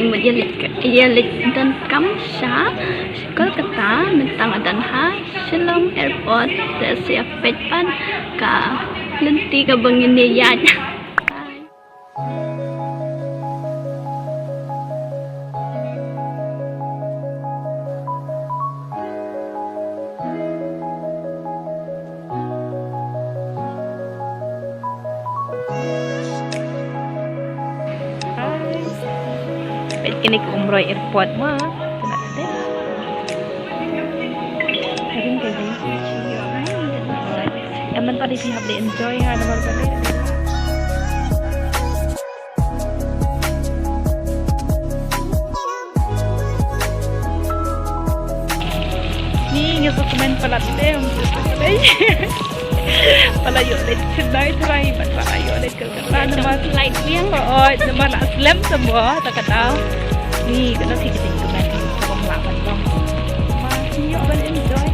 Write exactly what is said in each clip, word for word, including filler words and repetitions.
Mut ïa leit, ïa leit donkam sha Kolkata, mynta nga don ha Shillong Airport, te sa ïa peit pat ka lynti kaba ngin ïaid. Peit kane ka Umroi Airport ma. Kena kata. Harim ka dei. Em, mynta dei phi hap dei enjoy ha namar ka dei. Ni nga sa kmen palat lem. Palat ïoh leit Chennai trai, palat ïoh leit Kolkata namar flight biang. Oi, namar la slem semua, ta kata. Ni kata si kita kmen, kong la ban long. Ma, ïoh ban enjoy.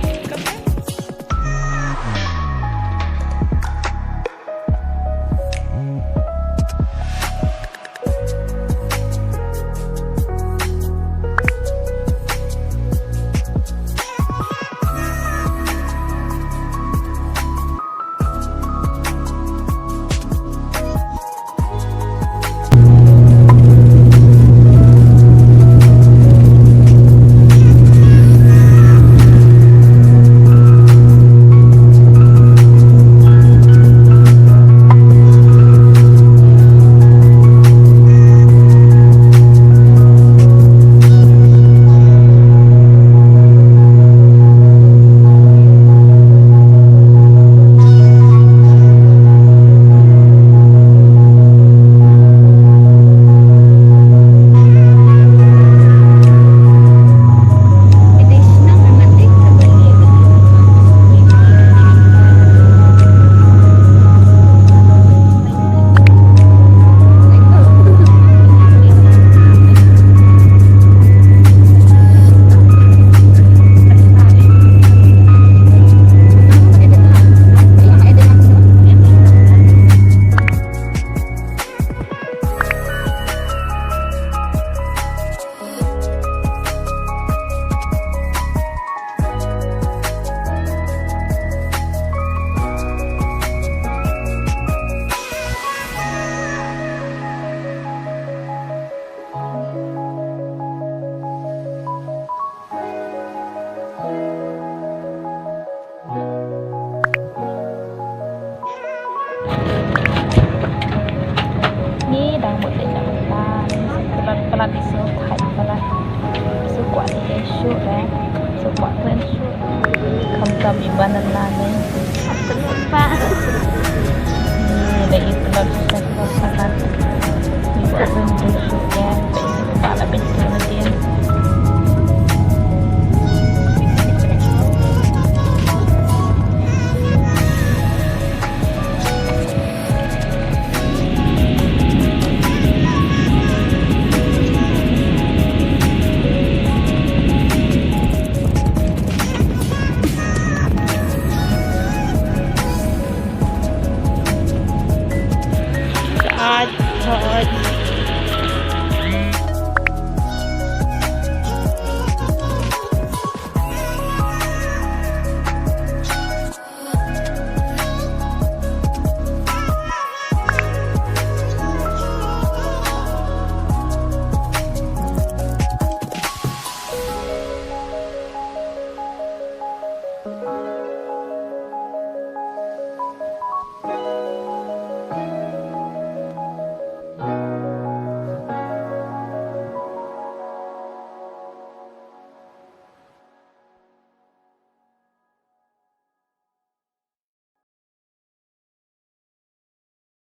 Ngi dang mut leit na mynta. Palat, palat, isu thait palat. Isu kwah leit shuh re. Isu kwah kren shuh. Khamtam i banana ne. Afternoon pa. Ni leit palat, isu kwah palat. Ni kwah kren shuh.